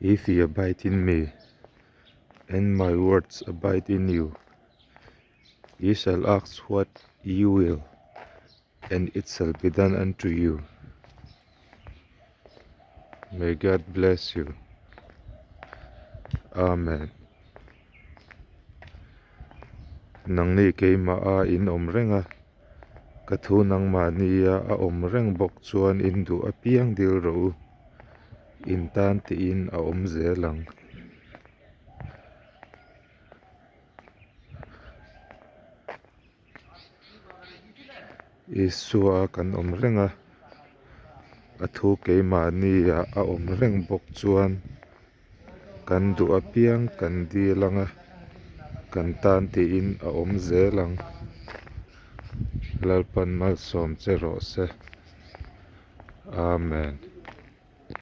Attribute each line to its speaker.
Speaker 1: If ye abide in me, and my words abide in you, ye shall ask what ye will, and it shall be done unto you. May God bless you. Amen. Nangni keimah a in awm reng a, ka thu nangmahnia a awm reng bawk chuan in duh apiang dil rawh u. In tan tiin a awm zel ang. Isua kan awm reng a, a thu keimahnia a awm reng bawk chuan kan duh apiang kan dil ang a, kan tan tiin a awm zel ang. Lalpan malsawm che rawh se. Amen.